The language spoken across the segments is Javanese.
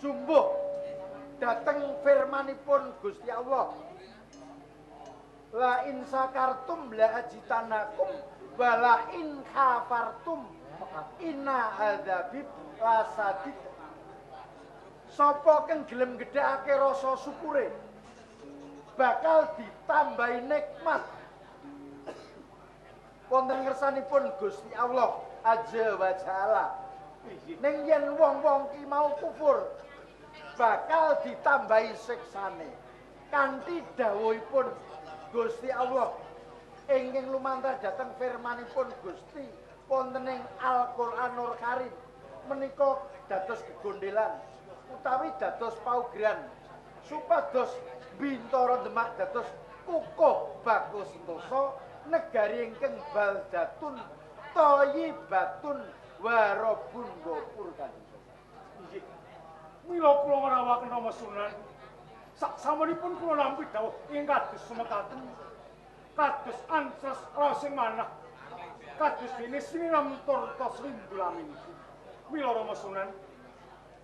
Jumbuh dhateng firmanipun Gusti Allah. La in sakartum la ajitanakum wa la in kafartum inna adzabib lasadid. Sapa kang gelem gedhekake rasa syukure bakal ditambahi nikmat. Wonten ngersanipun Gusti Allah Azza wa Jalla. Ning yen wong-wong ki mau kufur bakal ditambahi siksane. Kanthi dawuhipun Gusti Allah ingkang lumantar dhateng firmanipun Gusti wonten ing Al-Qur'anul Karim menika dados gegondelan utawi dados paugeran supados Bintara Demak dados kukuh bagus sentosa negari ingkang baldatun thayyibatun warabun ghafur kanjeng. Nggih. Mila kula ngrawuhaken Rama Sunan. Sak samunipun kula nampi dawuh ing kados sumekaten kados antres rasing manah kados dene sinam turta srindulaminku. Mila Rama Sunan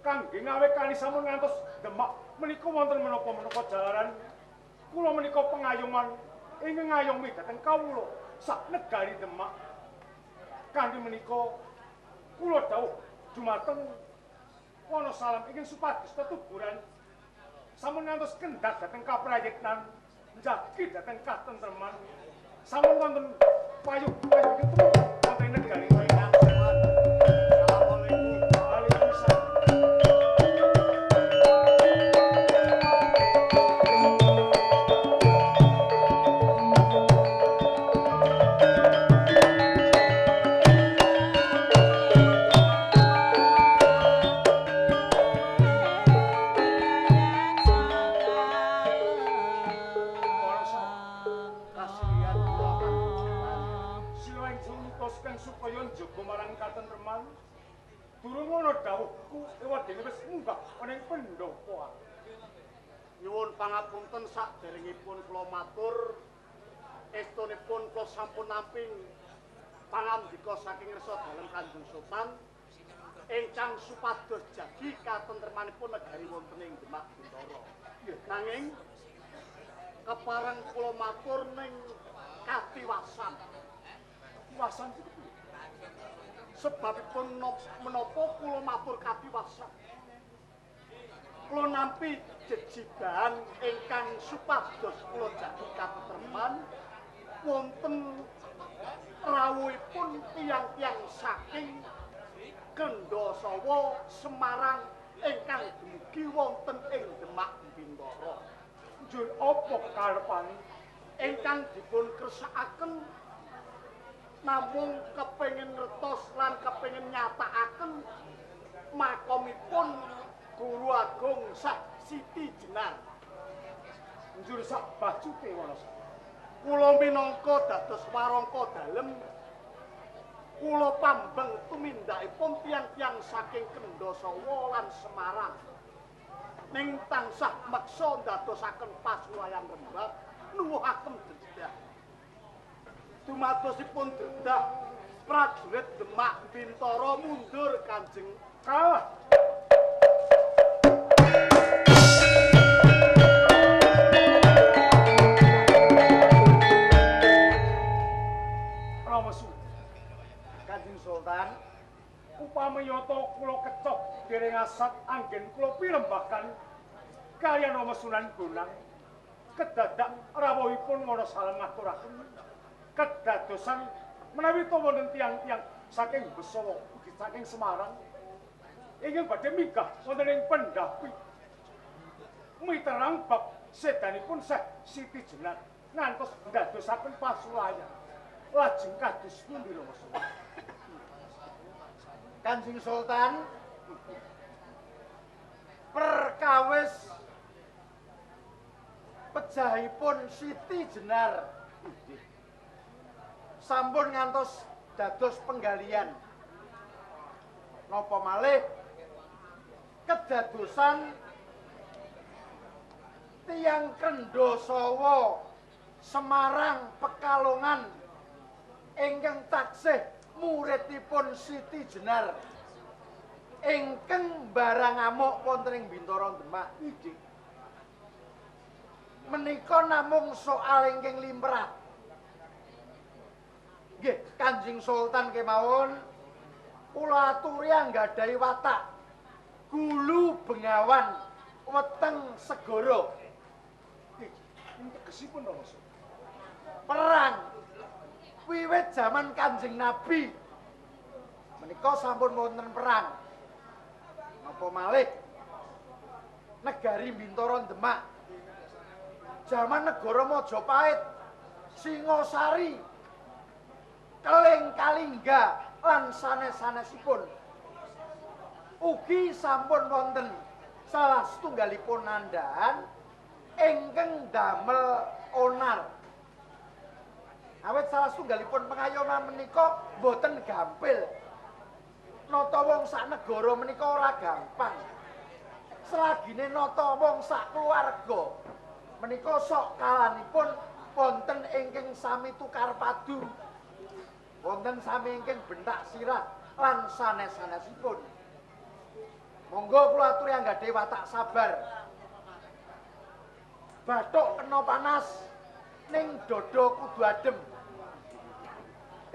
kangge ngawekani sampun ngantos Demak menika wonten menapa-menapa jalaran kula menika pengayoman ingkang ngayomi dhateng kawula sak negari Demak. Kanthi menika kula dawuh dumateng Wonosalam ingkang supados tetuburan sampun ngantos kendhat dhateng kaprayitnan njagi dhateng katentreman sampun wonten payuh-payuh ketemu wonten negari. Waalaikumsalam. Durung ana dawuhku ewadene wis munggah ana ing pendopo. Nyuwun pangapunten saderengipun kula matur, estunipun kula sampun nampi pangandika saking resa dalem Kanjeng Sultan ingkang supados jagi katentremanipun negari wonten ing Demak Bintara. Nanging kepareng kula matur ning katiwasan. Katiwasan iku piye? Sebabipun menapa kula matur katiwasan? Kula nampi jejibahan ingkang supados kula jagi katentreman wonten rawuhipun tiyang-tiyang saking Kendhasawa Semarang ingkang dumugi wonten ing Demak Bintara. Njur apa karepane ingkang dipun kersakaken namung kepengin ngertos lan kepengin nyatakaken makomipun Guru Agung Syekh Siti Jenar. Njur sak bajute Wanasa? Kula minangka dados warangka dalem kula pambeng tumindakipun tiyang-tiyang saking Kendhasawa lan Semarang. Ning tansah meksa ndadosaken pasulayan rembag nuwuhaken dedah. Dumadosipun dedah prajurit Demak Bintara mundur Kanjeng. Kalah. Rama Sunan. Kanjeng Sultan, upami yata kula kecok dereng asat anggen kula pirembagan kaliyan Rama Sunan Bonang kedadak rawuhipun Wonosalam ngaturaken kedadosan menawi to wonten tiyang-tiyang saking Besawa ugi saking Semarang ingkang badhe minggah wonten ing pendhapi miterang bab sedanipun Syekh Siti Jenar ngantos ndadosaken pasulayan. Lajeng kados pundi Rama Sunan? Kanjeng Sultan, perkawis pejahipun Siti Jenar sampun ngantos dados penggalian. Napa malih kedadosan tiyang Kendhasawa Semarang Pekalongan ingkang taksih muridipun Siti Jenar ingkang barang amuk wonten ing Bintara Demak. Nggih. Menika namung soal ingkang limrah. Nggih, Kanjeng Sultan kemawon kula aturi anggadhahi watak gulu bengawan weteng segara. Nggih, tegesipun Rama Sunan. Perang wiwit jaman Kanjeng Nabi menika sampun wonten perang. Napa malih negari Bintara Demak jaman negara Majapahit, Singosari, Keling Kalingga lan sanes-sanesipun ugi sampun wonten salah setunggalipun nandhahan ingkang damel onar. Awit salah setunggalipun pengayoman menika boten gampil. Nata wong sak negara menika ora gampang. Selagine nata wong sak keluarga menika sok kalanipun wonten ingkang sami tukar padu, wonten sami ingkang bentak sirah lan sanes-sanesipun. Monggo kula aturi anggadhahi watak sabar. Bathuk kena panas ning dada kudu adem.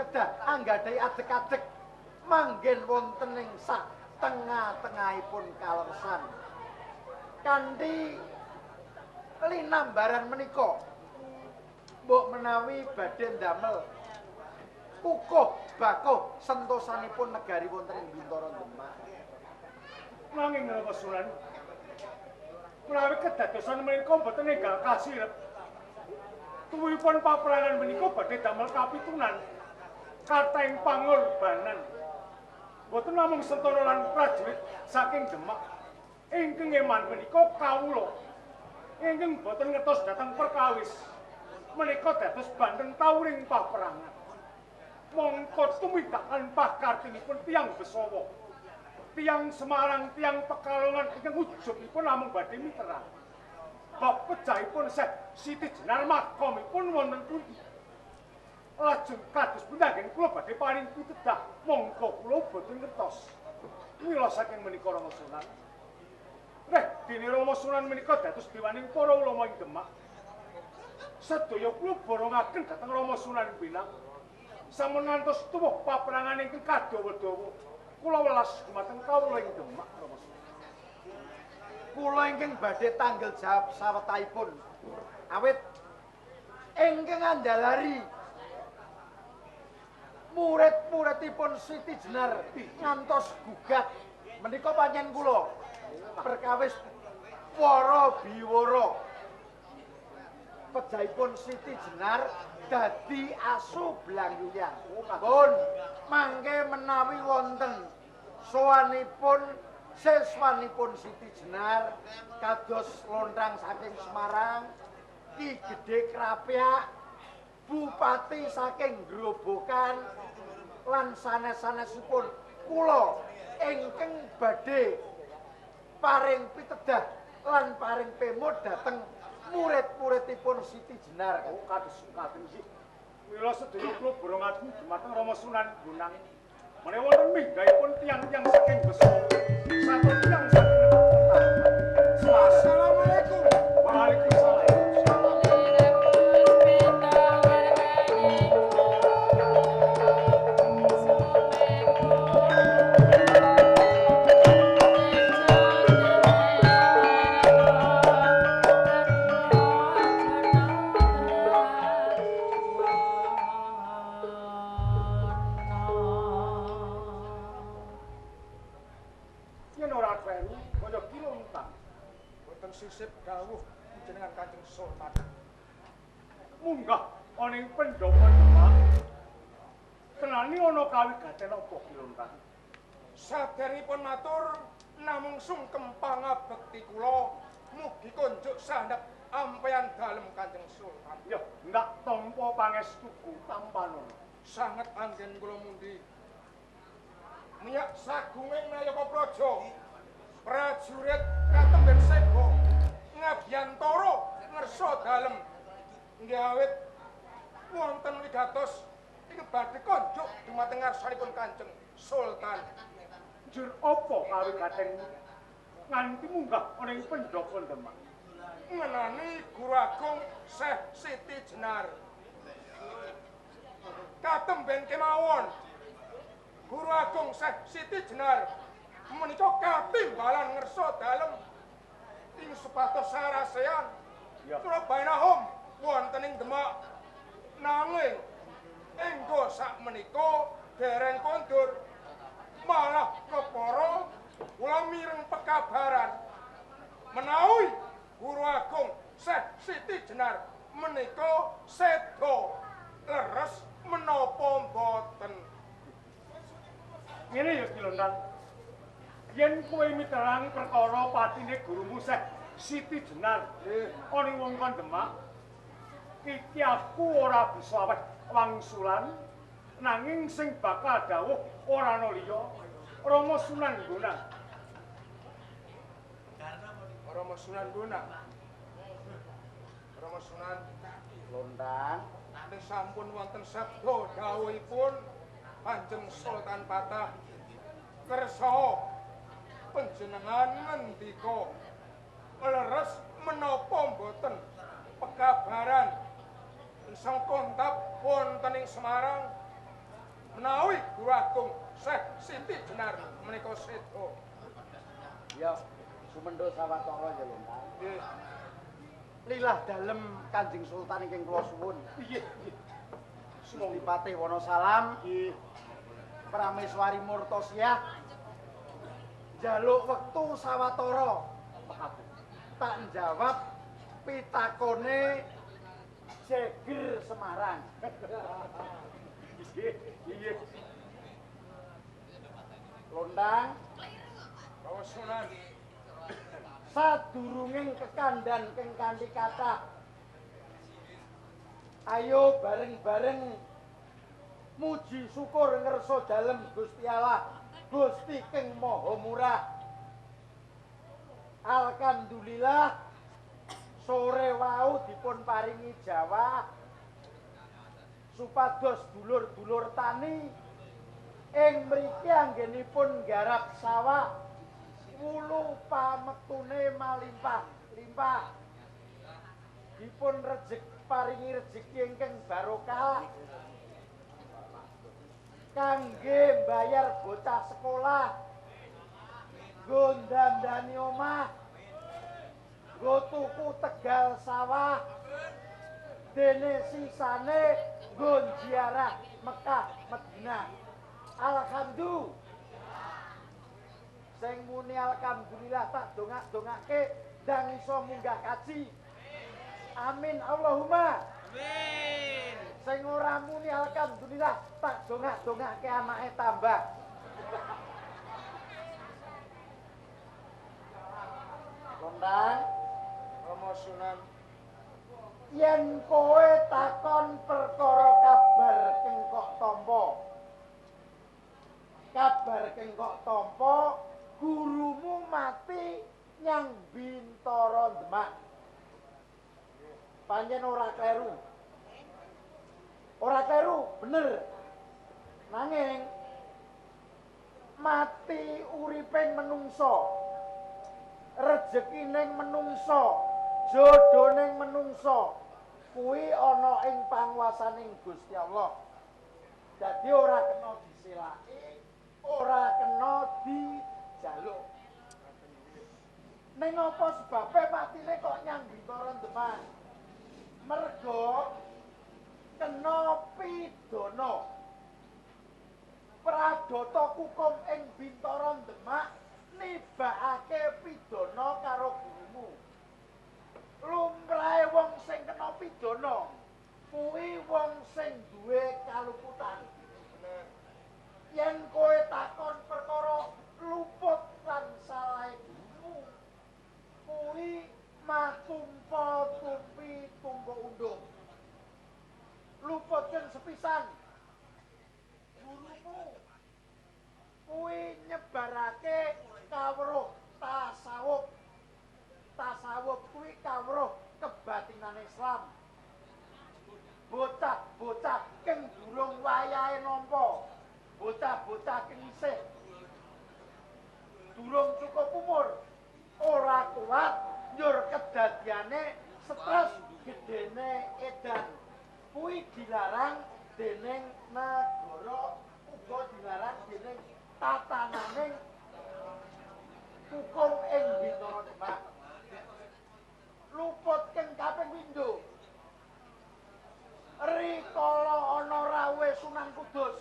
Kedah anggadhahi adeg-adeg manggen wonten ing sak tengah-tengahipun kaleresan. Kanthi linambaran menika mbok menawi badhe ndamel kukuh bakuh sentosanipun negari wonten ing Bintara Demak. Nanging Rama Sunan, menawi kedadosan menika boten enggal kasirep. Tuwuhipun paperangan menika badhe damel kapitunan kathahing pangorbanan. Boten namung sentana lan prajurit saking Demak ingkang eman menika kawula ingkang boten ngertos dhateng perkawis menika dados banten tawuring paperangan. Mongko tumindakan pakartinipun tiyang Besawa, tiyang Semarang, tiyang Pekalongan ingkang ujubipun namung badhe miterang. Bab pejahipun Syekh Siti Jenar makomipun wonten pundi? Lajeng kados pundi anggen kula badhe paring pitedah mongko kula boten ngertos. Mila saking menika Rama Sunan, reh dene Rama Sunan menika dados dewaning para ulama ing Demak. Sedaya kula borongaken dhateng Rama Sunan Bonang. Sampun ngantos tuwuh paperangan ingkang kadawa-dawa. Kula welas dumateng kawula ing Demak Rama Sunan. Kula ingkang badhe tanggel jawab sawetahipun. Awit ingkang andalari murid-muridipun Siti Jenar ngantos gugat menika pancen kula perkawis para biwara. Pejahipun Siti Jenar dadi asu blangyuyan. Pun mangke menawi wonten sowanipun siswanipun Siti Jenar kados lontrang saking Semarang, Ki Gedhe Krapyak, Bupati saking Grobogan lan sanes-sanesipun kula ingkang badhe paring pitedah lan paring pemut dhateng murid-muridipun Siti Jenar. Oh, kados kados iki. Mila sedaya kula borongaken dumateng Rama Sunan Bonang. Menawi wonten minggahipun tiyang-tiyang saking Besawa, saking tiyang saking Demak. Assalamualaikum. Waalaikumsalam. Sisip dawuh jenengan Kanjeng Sultan. Munggah ana ing pendhapa Demak. Tenani ana kawigaten apa Ki Lontang? Saderengipun matur namung sungkem pangabekti kula mugi konjuk sandhap ampeyan dalem Kanjeng Sultan. Ya, ndak tampa pangestuku tampanono. Sanget anggen kula mundi. Miyak sagunging Nayaka Praja, prajurit katemben seba ngabiyantara ngersa dalem nggih awit wonten wigatos ing badhe konjuk dumateng ngarsanipun Kanjeng Sultan. Jur apa kawigaten nganti munggah ana ing pendhapa Demak? Ngenani Guru Agung Syekh Siti Jenar. Katemben kemawon Guru Agung Syekh Siti Jenar menika katimbalan ngersa dalem ing supados sarasean Surabaya wonten ing Demak. Nanging enggo sakmenika dereng kondur, malah kepara kula mireng pekabaran menawi Guru Agung Syekh Siti Jenar menika seda leres menapa mboten. Ngene ya Ki Lontan, yen kowe miterangi perkara patine gurumu Syekh Siti Jenar ana ing wewengkon Demak, iki aku ora bisa aweh wangsulan, nanging sing bakal dawuh ora ana liya Rama Sunan Bonang. Rama Sunan Bonang. Rama Sunan Lontan, nek sampun wonten sabda dawuhipun Kanjeng Sultan Patah kersa panjenengan ngendika leres menapa mboten pekabaran sang kontap wonten ing Semarang menawi Guru Agung Syekh Siti Jenar menika seda. Ya, sumendho sawetara ya Lontan. Nggih. Lilah dalem Kanjeng Sultan ingkang kula suwun. Nggih, nggih. Gusti Patih Wonosalam. Nggih. Prameswari Murtosiah njaluk wektu sawetara. Tak jawab pitakone Jeger Semarang. Nggih, nggih. Lontang, Bawa Sunan. Sadurunge kekandan keng kanthi kathah. Ayo bareng-bareng muji syukur ngersa dalem Gusti Allah, Gusti keng Maha Murah. Alhamdulillah sore wau dipun paringi jawah supados dulur-dulur tani ing mriki anggenipun nggarap sawah wulu pametune malimpah-limpah. Dipun rejeki paringi rejeki ingkang barokah kangge mbayar bocah sekolah, nggo ndandani omah, nggo tuku tegal sawah, dene sisane nggo ziarah Mekah Madinah. Alhamdulillah. Sing muni alhamdulillah tak dongak-dongake ndang iso munggah kaji. Amin Allahumma. Amin. Sing ora muni alhamdulillah tak dongak-dongake anake tambah. Kondang Rama Sunan, yen kowe takon perkara kabar keng kok tampa, kabar keng kok tampa gurumu mati nyang Bintara Demak. Pancen ora kleru. Ora kleru, bener. Nanging mati uripe menungso, rejekining menungso, jodoning menungso kuwi ana ing panguwasaning Gusti Allah. Dadi ora kena diselaki, ora kena dijaluk. Ning apa sebabe matine kok nyang Bintara Demak? Mergo kena pidana. Pradata kukum ing Bintara Demak nibakake pidana karo gurumu. Lumrahe wong sing kena pidana kuwi wong sing duwe kaluputan. Yen kowe takon perkara luput lan salahe gurumu, kuwi matumpa tumpi tumpa undung. Luputken sepisan. Gurumu kuwi nyebarake umur ora kuat njur kedadiane stres gedene edan. Kuwi dilarang dening negara uga dilarang dening tatananing hukum ing Bintara Demak. Luput keng kaping pindho. Rikala ana rawuhe Sunan Kudus,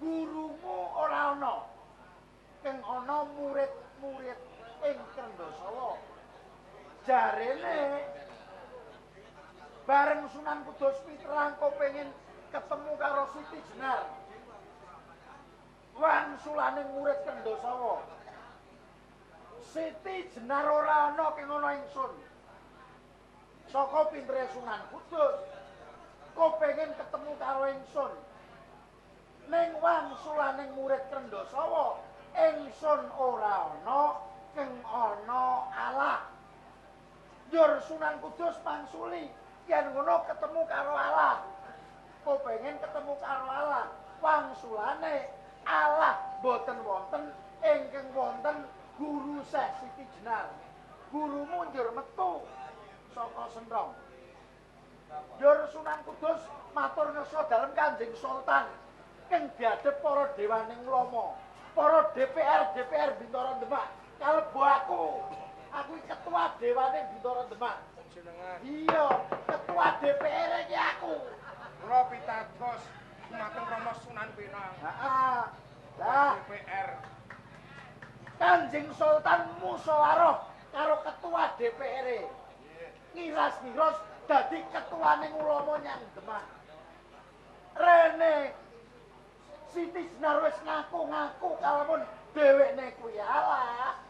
gurumu ora ana, keng ana murid-murid ing Krendasawa. Jarene bareng Sunan Kudus piterang kepengin ketemu karo Siti Jenar, wangsulaning murid Krendasawa. Siti Jenar ora ana keng ana ingsun. Saka pintere Sunan Kudus kepengin ketemu karo ingsun. Ning wangsulaning murid Krendasawa, ingsun ora ana keng ana Allah. Njur Sunan Kudus mangsuli yen ngono ketemu karo Allah. Kepengin ketemu karo Allah, wangsulane Allah boten wonten ingkang wonten guru Syekh Siti Jenar. Gurumu njur metu saka sentrong. Njur Sunan Kudus matur ngersa dalem Kanjeng Sultan keng diadhep para dewaning ulama, para DPR DPR Bintara Demak. Kalebu aku. Aku ketua dewane Bintara Demak. Jenengan. Iya, ketua DPR iki aku. Kula pitados dumateng Rama Sunan Pinang. Heeh. Lah DPR. Kanjeng Sultan musyawarah karo ketua DPR. Ngiras-ngiras dadi ketuaning ulama nyang Demak. Rene Siti Jenar wis ngaku-ngaku kalamun dhewekne kuwi Allah.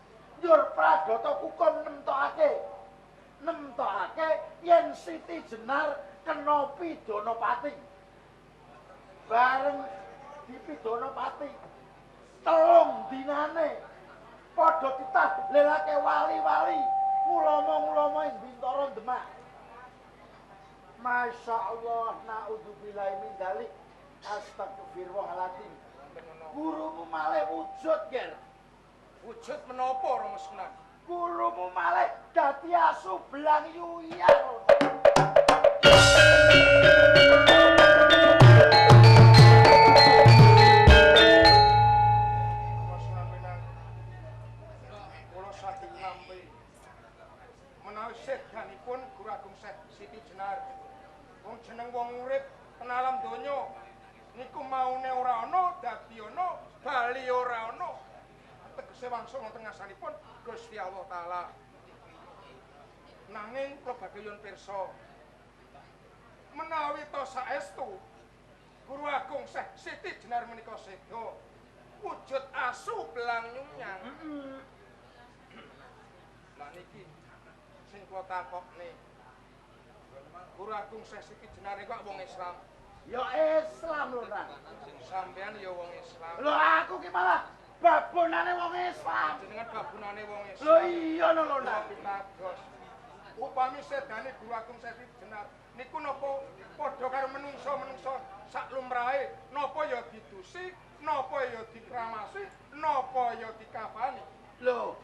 Njur pradata hukum nemtokake. Nemtokake yen Siti Jenar kena pidana pati. Bareng dipidana pati, 3 dinane padha ditahlilake wali-wali, ulama-ulama ing Bintara Demak. Masya Allah, naudzubillahi min dzalik, astagfirullahaladzim. Gurumu malih wujud, Ger. Wujud menapa Rama Sunan? Gurumu malih dadi asu belang yuyar. Rama Sunan Pinang, kula saged nampi menawi sedanipun Guru Agung Syekh Siti Jenar. Wong jeneng wong urip ten alam donya niku maune ora ana, dadi ana, bali ora ana. Tegese wangsul wonten ngarsanipun Gusti Allah Taala. Nanging kula badhe nyuwun pirsa, menawi to saestu Guru Agung Syekh Siti Jenar menika seda wujud asu belang nyunyang. Lah niki sing kula takokne, Guru Agung Syekh Siti Jenar niku wong Islam. Ya Islam lho, Nang. Sampeyan ya wong Islam. Lho aku ki malah babonane wong Islam. Jenengan babonane wong Islam. Lho iya lho, Nang. Pitados. Upami sedane Guru Agung Syekh Siti Jenar niku napa padha karo menungso-menungso sak lumrahe, napa ya didusi, napa ya dikramasi, napa ya dikafani. Lho.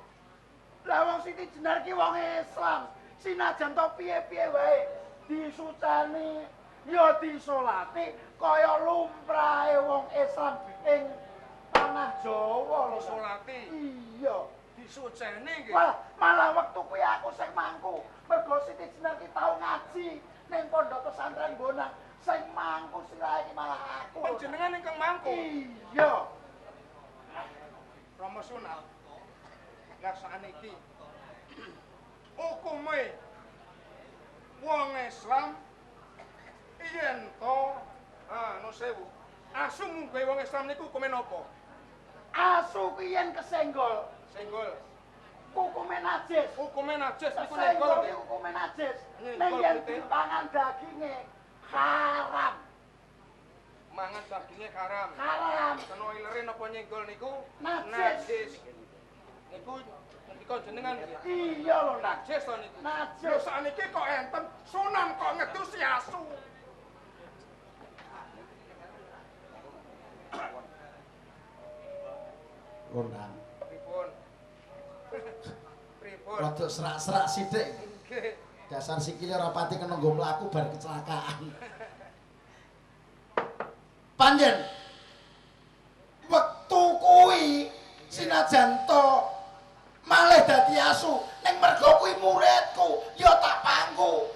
Lah wong Siti Jenar ki wong Islam. Sinajan to piye-piye wae disucani ya disolati kaya lumrahe wong Islam ing tanah Jawa lho. Disolati. Iya, disuceni nggih. Wah, malah wektu kuwi aku sing mangku. Mergo Siti Jenar ki tau ngaji ning pondok pesantren Bonang. Sing mangku sirahe iki malah aku. Panjenengan ingkang mangku? Iya. Rama Sunan. Lah sakniki hukume wong Islam yen to anu sewu, asu mungguhe wong Islam niku hukume napa? Asu ki yen kesenggol, senggol. Hukume najis. Hukume najis niku nyenggol nggih. Hukume najis. Ning yen dipangan daginge haram. Mangan daginge haram. Haram. Kena ilere napa nyenggol niku? Najis. Niku ngendika jenengan nggih. Iya lho, najis to niku. Najis. Lho sakniki kok enten Sunan kok ngedusi asu. Lonang. Pripun? Pripun? Rada serak-serak sithik. Nggih. Dasar sikile ora pati kena nggo mlaku bar kecelakaan. Panjen wektu kuwi sinajan to malih dadi asu ning mergo kuwi muridku ya tak pangku,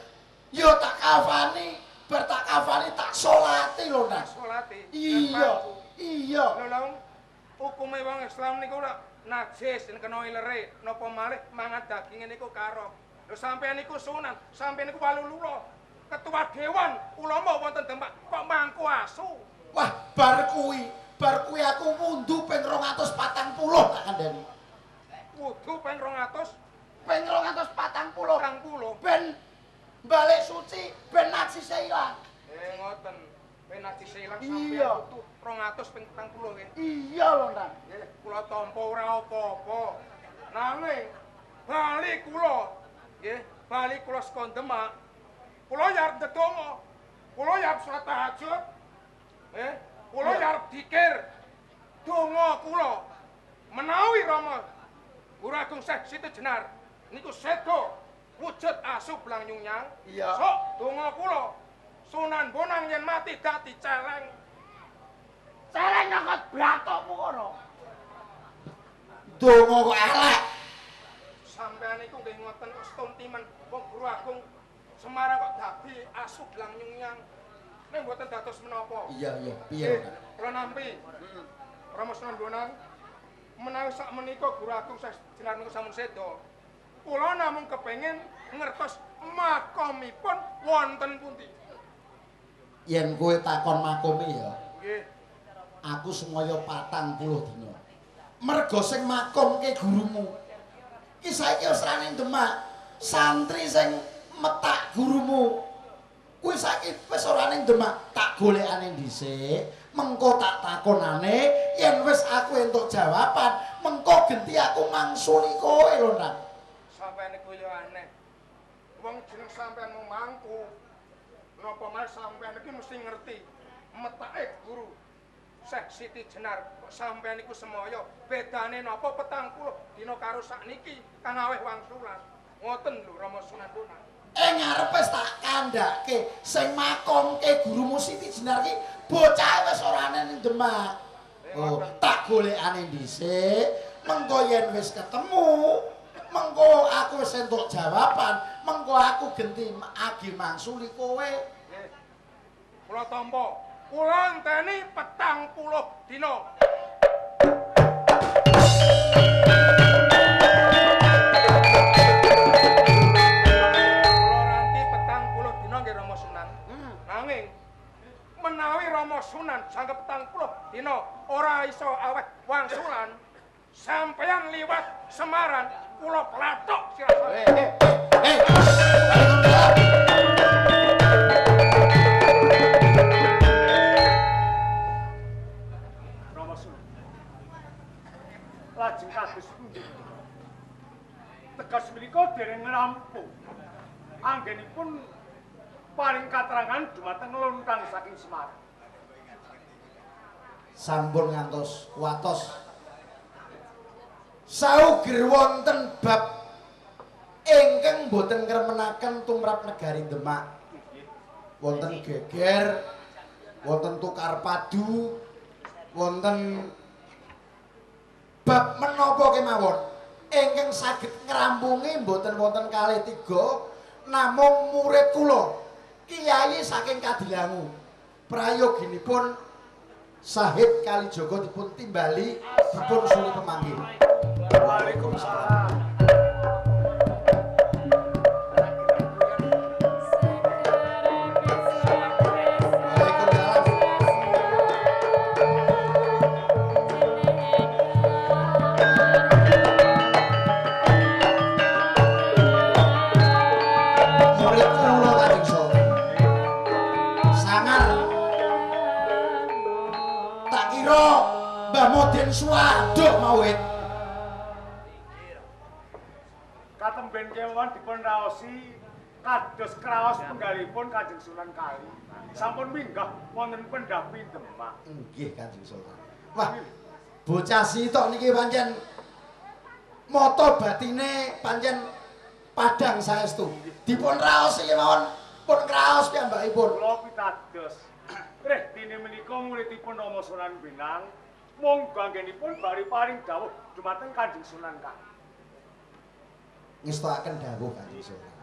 ya tak kafani, bar tak kafani tak salati lho Nang. Salati. Iya, iya. Lho lha hukume wong Islam niku ora najis yen kena ilere, napa malih mangan daginge niku karam. Lho sampeyan niku sunan, sampeyan niku walulula, ketua dewan ulama wonten Demak kok mangku asu. Wah, bar kuwi aku wundu ping 240 tak kandhani. Wudu ping 200? Ping 240. 40. Ben balik suci, ben najise ilang. Ngoten. Ben najise ilang sampeyan wudu 200 ping 40 nggih. Iya lho, Nang. Nggih, kula tampa ora apa-apa. Nanging bali kula nggih, bali kula saka Demak. Kula ya arep ndedonga. Kula ya arep salat tahajud. Nggih, kula ya arep dikir. Donga kula menawi Rama Guru Agung Syekh Siti Jenar niku sedo wujud asu blang nyunyang. Iya. Sok donga kula Sunan Bonang yen mati dadi celeng. Celeng nyokot blatokmu kono. Donga kok elek. Sampeyan niku nggih ngoten kok stuntimen wong Guru Agung Semarang kok dadi asu blang nyunyang. Ning mboten dados menapa. Iya, iya, piye? Kula nampi. Rama Sunan Bonang menawi sak menika Guru Agung Syekh Jenar niku sampun sedo. Kula namung kepengin ngertos makomipun wonten pundi. Yen kowe takon makome ya. Nggih. Aku semaya 40 dina. Mergo sing makomke gurumu. Ki saiki wis ra ning Demak. Santri sing metak gurumu kuwi saiki wis ora ning Demak. Tak golekane dhisik, mengko tak takonane, yen wis aku entuk jawaban, mengko genti aku mangsuli kowe lho, Nang. Sampeyan niku ya aneh. Wong jeneng sampeyan mung mangku. Napa malih sampeyan iki mesti ngerti metake guru Syekh Siti Jenar. Kok sampeyan niku semaya bedane napa 40 dina karo sakniki kang aweh wangsulan. Ngoten lho Rama Sunan Bonang. Ing ngarepe tak kandhake sing makomke gurumu Siti Jenar ki bocahe wis ora ning Demak. Oh, tak golekane dhisik, mengko yen wis ketemu, mengko aku wis entuk jawaban, mengko aku genti agi mangsuli kowe. Nggih. Kula tampa. Kula enteni 40 dina. Kula ranti 40 dina nggih Rama Sunan. Nanging menawi Rama Sunan jangkep 40 dina ora iso aweh wangsulan, sampeyan liwat Semarang kula plathok sirah. Rama Sunan. Lajeng kados pundi? Tegas menika dereng rampung. Anggenipun paring katerangan dumateng lontang saking Semarang. Sampun ngantos watos. Sauger wonten bab ingkang boten ngremenaken tumrap negari Demak. Wonten geger, wonten tukar padu, wonten bab menapa kemawon ingkang saged ngrampungi boten wonten kalih tiga namung murid kula Kiai saking Kadilangu. Prayoginipun Sahid Kalijaga dipun timbali dipun suli pemanggih. Waalaikumsalam. Waalaikumsalam. Murid kula Kanjeng Sultan. Sangar. Tak kira Mbah Modin suwaduh mawit. Katemben kemawon dipun raosi kados kraos penggalipun Kanjeng Sunan Kali. Sampun minggah wonten pendhapi Demak. Nggih Kanjeng Sultan. Wah, Bocah sitok niki pancen mata batine pancen padhang saestu. Dipun raos iki mawon, pun kraos piyambakipun. Kula pitados. Reh dene menika muridipun Rama Sunan Bonang, monggo anggenipun bari paring dawuh dumateng Kanjeng Sunan Kang. Ngestokaken dawuh Kanjeng Sunan.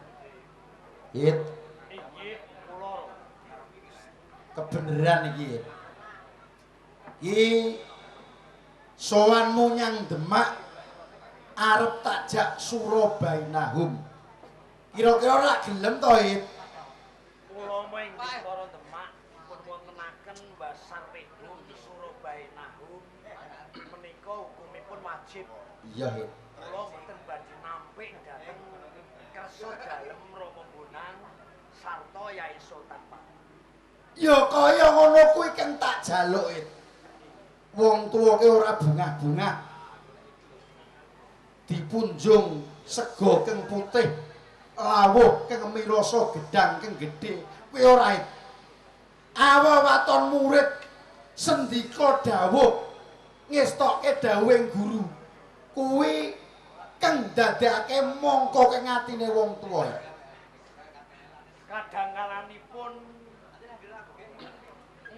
Hit. Inggih, kula. Kebeneran iki. Iki sowanmu nyang Demak arep takjak Surabainahum. Kira-kira ora gelem to, Hit? Kula ing Bintara Demak pun wontenaken Basar Pehum Surabainahum menika hukumipun wajib. Iya, Hit. Kula mboten badhe nampik dhateng kersa dalem Rama Bonang sarta Yai Sultan Pak. Ya kaya ngono kuwi keng tak jaluk, Hit. Wong tuwa ki ora bungah-bungah. Dipunjung sega keng putih, lawuh keng mirasa gedang keng gedhe, kuwi ora, Hit. Awa waton murid sendika dawuh ngestokke dawuhing guru. Kuwi keng dadekake mongko keng atine wong tuwa. Kadangkalanipun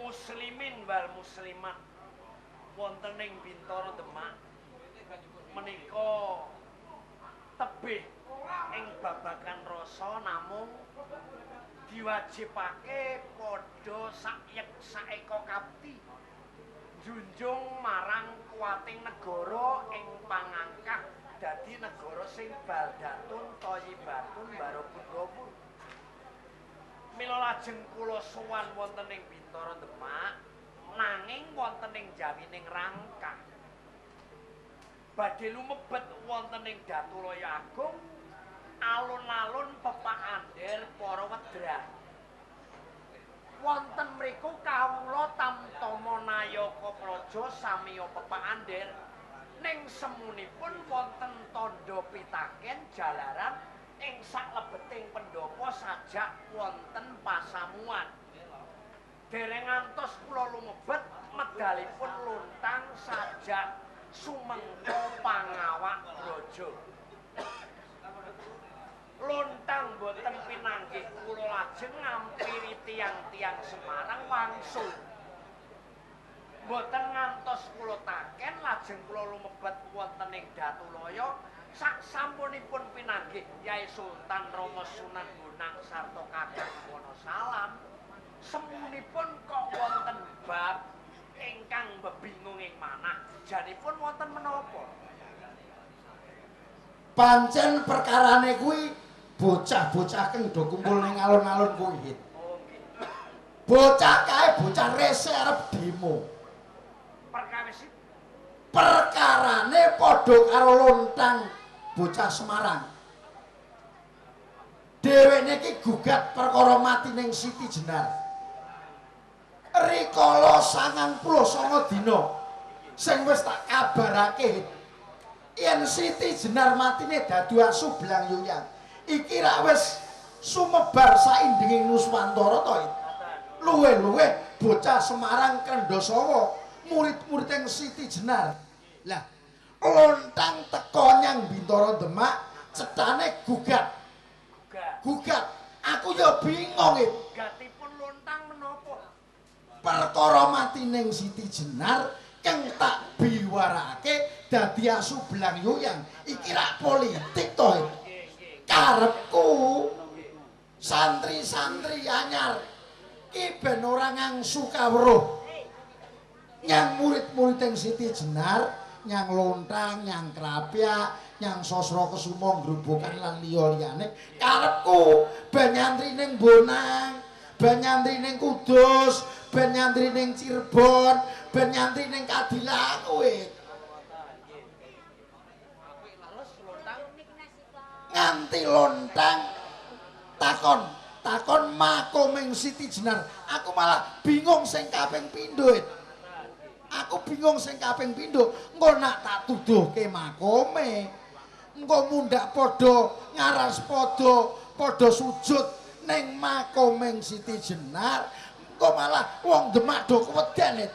muslimin wal muslimat wonten ing Bintara Demak menika tebih ing babagan rasa namung diwajibake padha sakyek saeka kapti njunjung marang kuwating negara ing pangangkah dadi negara sing baldatun thayyibatun barobun ghafur. Mila lajeng kula sowan wonten ing Bintara Demak nanging wonten ing jawining rangkah badhe lumebet wonten ing Datulaya Agung alun-alun pepak ander para wedra. Wonten mriku kawula tamtama nayaka praja samiya pepak ander ning semunipun wonten tandha pitaken jalaran ing saklebeting pendhapa sajak wonten pasamuan. Dereng ngantos kula lumebet medalipun luntang sajak sumengko pangawak braja. Luntang boten pinanggih kula lajeng ngampiri tiyang-tiyang Semarang wangsul. Boten ngantos kula taken lajeng kula lumebet wonten ing Datulaya sak sampunipun pinanggih Yai Sultan Rama Sunan Bonang sarta Kakang Wonosalam. Semunipun kok wonten bab ingkang bebingung ing manah, janipun wonten menapa? Pancen perkarane kuwi bocah-bocah keng do kumpul ning alun-alun kuwi. Bocah kae bocah rese arep demo. Perkarane padha karo lontang bocah Semarang. Dheweke iki gugat perkara mati ning Siti Jenar. Rikala 99 dina sing wis tak kabarake yen Siti Jenar matine dadu asu belang yuyang. Iki rak wis sumebar saindenging Nuswantara to. Luwih-luwih bocah Semarang Krendosawa murid-murid yang Siti Jenar. Lah, lontang teko nyang Bintara Demak cetane gugat. Gugat. Aku ya bingung iki. Gugatipun lontang menapa? Perkara mati ning Siti Jenar keng tak biwarake dadi asu belang yuyang. Iki rak politik to. Karepku santri-santri anyar ki ben ora ngangsu kawruh. Nyang murid-murid yang Siti Jenar, nyang Lontang, nyang Krapyak, nyang Sosro Kesumo Grobogan lan liya-liyane, karepku ben nyantri ning Bonang, ben nyantri ning Kudus, ben nyantri ning Cirebon, ben nyantri ning Kadilang kuwi. Nganti Lontang takon, takon makoming Siti Jenar. Aku malah bingung sing kaping pindho. Aku bingung sing kaping pindho, engko nak tak tuduhke makome. Engko mundhak padha ngaras padha, padha sujud ning makoming Siti Jenar, engko malah wong Demak do keweden,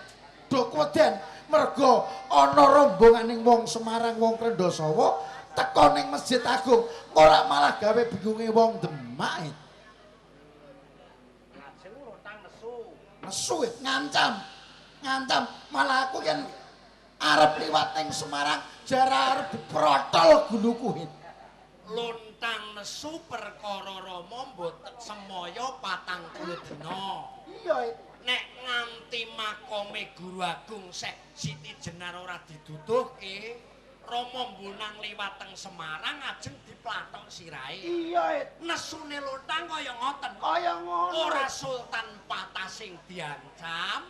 do keweden. Mergo ana rombonganing wong Semarang, wong Krendosawa teka ning Masjid Agung, ora malah gawe bingunge wong Demak. Lajeng Lontang nesu. Nesu ngancam. Ngancam malah aku yen arep liwat ning Semarang jare arep diprotol guluku. Lontang nesu perkara Rama mboten semaya 40 dina. Iya. Nek nganti makome Guru Agung Syekh Siti Jenar ora diduduhke, Rama Mbunang liwat teng Semarang ajeng diplathok sirahe. Iya. Nesune Lontang kaya ngoten. Kaya ngono. Ora Sultan Patah sing diancam,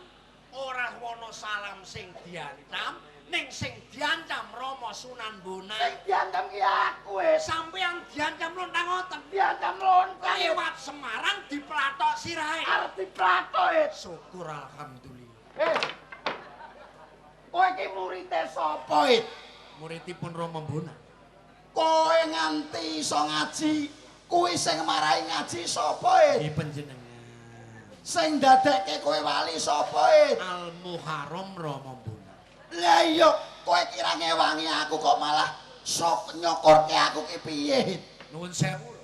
ora Wonosalam sing diancam, ning sing diancam Rama Sunan Bonang. Sing diancam ki aku wis. Sampeyan diancam Lontang ngoten. Diancam Lontang liwat Semarang diplathok sirahe. Arep diplathok. Syukur alhamdulillah. Kowe iki murite sapa, It? Muridipun Rama Bonang. Kowe nganti iso ngaji, kuwi sing marai ngaji sapa, It? Nggih panjenengan. Sing dadekke kowe wali sapa, It? Al Muharram Rama Bonang. Lah iya, kowe kira ngewangi aku kok malah sok nyokorke aku ki piye? Nuwun sewu.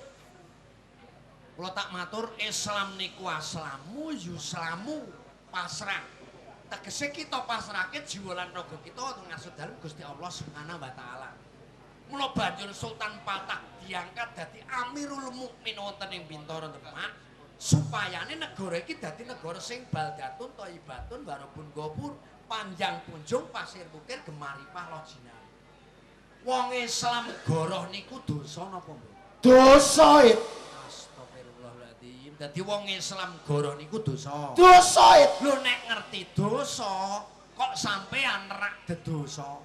Kula tak matur, Islam niku aslamu yuslamu pasrah. Tegese kita pasrahke jiwa lan raga kita ngaso dalem Gusti Allah Subhanahu wa taala. Mula banjur Sultan Patah diangkat dadi Amirul Mukminin wonten ing Bintara Demak supayane negara iki dadi negara sing baldatun thayyibatun warabun ghafur, panjang punjung pasir bukir gemaripah lojina. Wong Islam goroh niku dosa napa mboten? Dosa. It. Astagfirullahaladzim. Dadi wong Islam goroh niku dosa. Dosa. It. Lho nek ngerti dosa kok sampean nerak dedosa.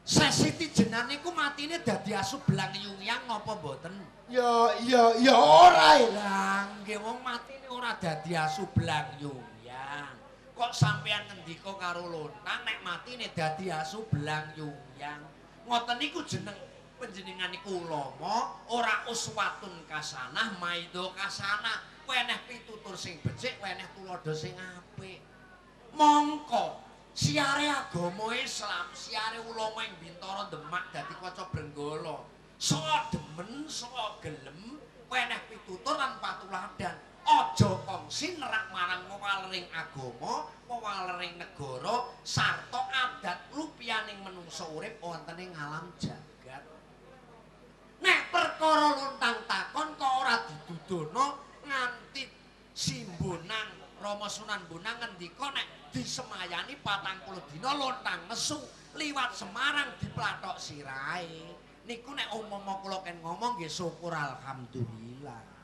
Sesiti Jenar niku matine dadi asu belang yungyang napa mboten? Ya ya ya ora. Lah nggih wong matine ora dadi asu belang yungyang. Kok sampean ngendika karo Lontang nek matine dadi asu belang yungyang. Ngoten niku jeneng panjenengan niku ulama ora uswatun kasanah maidho kasanah. Weneh pitutur sing becik, weneh tuladha sing apik. Mongko siare agama Islam, siare ulama ing Bintara Demak dadi kaca Brenggala. Sok demen, sok gelem, weneh pitutur lan patuladan. Aja kongsi nerak marang wewalering agama, wewalering negara, sarta adat lupianing menungsa urip wonten ing alam jagat. Nek perkara Lontang takon kok ora didudono nganti Simbonang Rama Sunan Bonang ngendika nek disemayani 40 dina Lontang nesu liwat Semarang diplathok sirahe. Niku nek umpama kula ken ngomong nggih syukur alhamdulillah.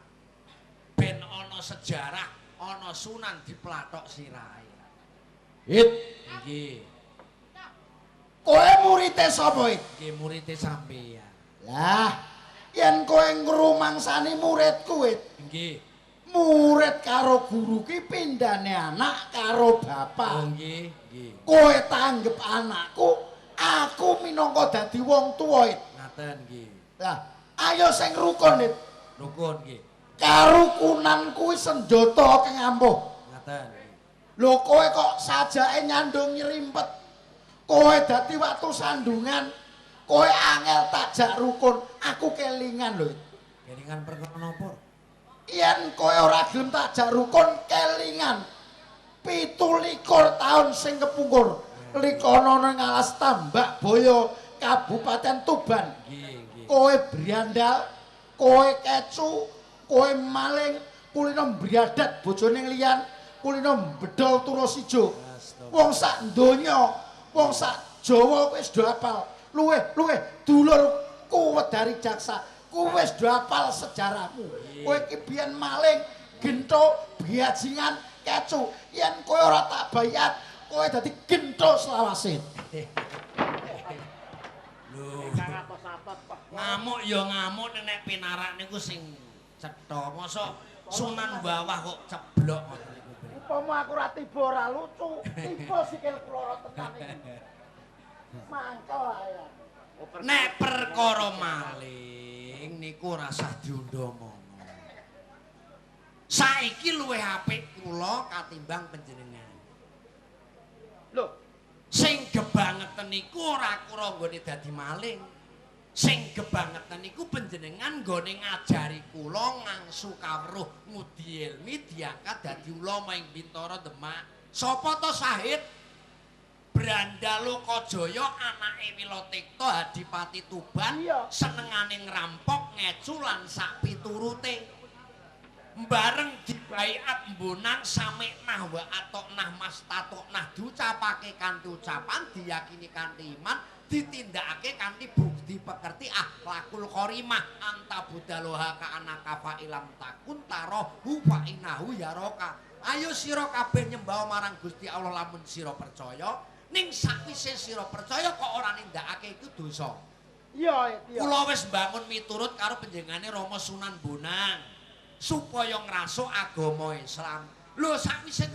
Ben ana sejarah, ana sunan diplathok sirahe. It. Nggih. Kowe murite sapa, It? Nggih murite sampeyan. Lah, yen kowe ngrumangsani muridku, It. Nggih. Murid karo guru ki pindhane anak karo bapak. Oh nggih, nggih. Kowe tanggep anakku, aku minangka dadi wong tuwa, It. Ngaten nggih. Lah, ayo sing rukun, It. Rukun nggih. Karukunan kuwi senjata kang ampuh. Ngaten nggih. Lho kowe kok sajake nyandung nyerimpet. Kowe dadi watu sandungan. Kowe angel takjak rukun, aku kelingan lho. Kelingan perkara napa? Yen kowe ora gelem takjak rukun kelingan. 27 taun sing kepungkur likono nang alas Tambak Boyo Kabupaten Tuban. Nggih, nggih. Kowe brandal, kowe kecu, kowe maling, kulino mbriadat bojone liyan, kulino bedol Turosijo. Wong sak donya, wong sak Jawa wis do apal. Luweh luweh dulurku wedari jaksa, ku wis do apal sejarahmu. Kowe iki biyen maling, gento, bajingan, kecu. Yen kowe ora tak bayat, kowe dadi gento selawase. Lho. Ngamuk ya ngamuk nek pinarak niku sing cetha. Mosok Sunan Bawah kok ceblok ngoten niku. Upama aku ora tiba ora lucu, tiba sikil kula tenan iki. Mangkel ae. Nek perkara maling niku ora sah diundha-mono. Saiki luwih apik kula katimbang panjenengan. Gebangetan niku ora kura nggone dadi maling. Sing gebangetan niku panjenengan nggone ngajari kula ngangsu kawruh ngudi ilmi diangkat dadi ulama ing Bintara Demak. Sapa to Sahid? Brandalokajaya anake Wilatikta Adipati Tuban senengane ngrampok ngecu lan sak piturute. Bareng dibaiat mbonang sami'nah wa atoknah mastatoknah diucapake kanthi ucapan diyakini kanthi iman ditindakake kanthi bukti pekerti akhlakul karimah anta budaloha ka anaka fa ilam takun tarahu fa inahu yaraka. Ayo sira kabeh nyembah marang Gusti Allah lamun sira percaya, ning sakwise sira percaya kok ora nindakake iku dosa. Iya, iya. Kula wis mbangun miturut karo panjenengane Rama Sunan Bonang supaya ngrasuk agama Islam. Lho sakwise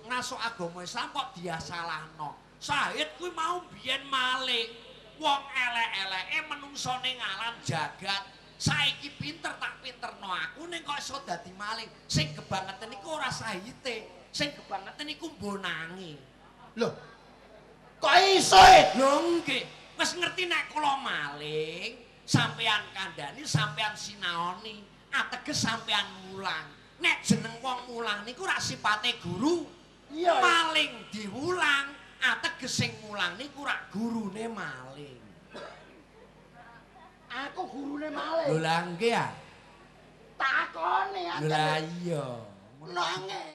ngrasuk agama Islam kok diasalahno. Sahid kuwi mau biyen maling. Wong elek-eleke menungso ning alam jagat. Saiki pinter tak pinterno aku ning kok iso dadi maling. Sing gebangeten niku ora sahite, sing gebangeten niku mbonange. Lho. Kok iso e? Lho nggih, wis ngerti nek kula maling, sampean kandhani, sampean sinaoni, ateges sampean mulang. Nek jeneng wong mulang niku rak sipate guru. Iya. Maling diwulang, ateges sing mulang niku rak gurune maling. Aku gurune maling. Lho lah nggih ah. Takone Lho lah iya. Nangis.